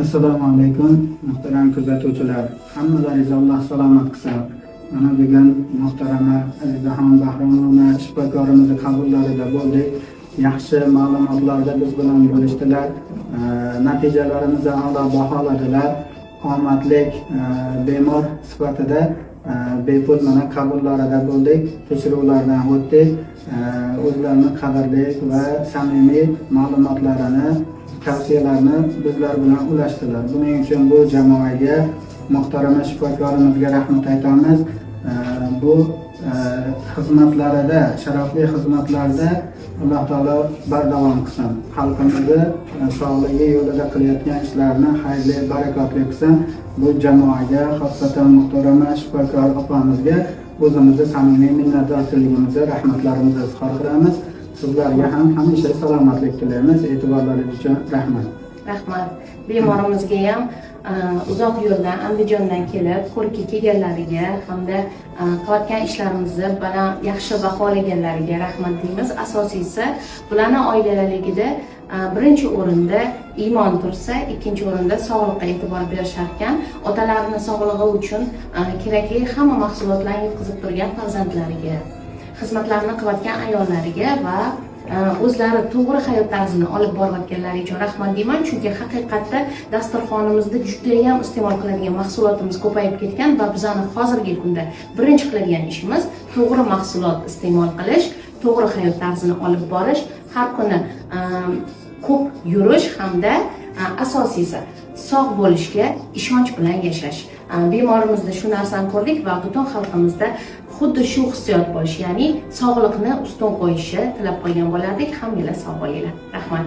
Assalomu alaykum, muhtaram kuzatuvchilar. Hammalaringizni Alloh salomat qilsin. Mana bugun muhtarama Azizaxon Bahromovna shifokorimizni qabullarida bo'ldik. Yaxshi ma'lumotlarda biz bilan bo'lishdilar. Natijalarimizni a'lo baholadilar. Omadlik bemor sifatida bepul mana qabullarida bo'ldik, tekshiruvlardan o'tdik. O'zlarini qadrli va samimiy ma'lumotlarini, tavsiyalarni bizlar bilan ulashdilar. Buning uchun bu jamoaga, muhtarama shifokorimizga rahmat aytamiz. Bu xizmatlarida, sharafli xizmatlarda Alloh taolo bardavom qilsin. Xalqimizni sog'ligi yo'lida qilayotgan ishlarini xayrli, barakotli qilsin. Bu jamoaga, xosatan muhtarama shifokor opamizga o'zimizni samimiy minnatdorchiligimizni, rahmatlarimizni izhor qilamiz. Sizlarga ham hamisha salomatlik tilaymiz. E'tiborlaringiz uchun rahmat. Rahmat bemorimizga ham, uzoq yo'ldan, Andijondan kelib ko'rikka kelganlariga hamda qilayotgan ishlarimizni baland, yaxshi baholaganlariga rahmat deymiz. Asosiysi, bularni oilalarligida birinchi o'rinda iymon tursa, ikkinchi o'rinda sog'liqqa e'tibor berishar ekan. Otalarini sog'lig'i uchun kerakli hamma mahsulotlarni yetkazib turgan farzandlariga, xizmatlarni qilayotgan ayollariga va o'zlari to'g'ri hayot tarzini olib borayotganlari uchun rahmat deyman, chunki haqiqatda dasturxonimizda judayam iste'mol qiladigan mahsulotimiz ko'payib ketgan va bizani hozirgi kunda birinchi qiladigan ishimiz to'g'ri mahsulot iste'mol qilish, to'g'ri hayot tarzini olib borish, har kuni ko'p yurish hamda asosiysi, sog' bo'lishga ishonch bilan yashash. Bemorimizda shu narsani ko'rdik va butun xalqimizda xuddi shu hissiyot bo'lishi, ya'ni sog'liqni ustun qo'yishi tilab qolgan bo'lardik. Hammanglar sog' bo'linglar, rahmat.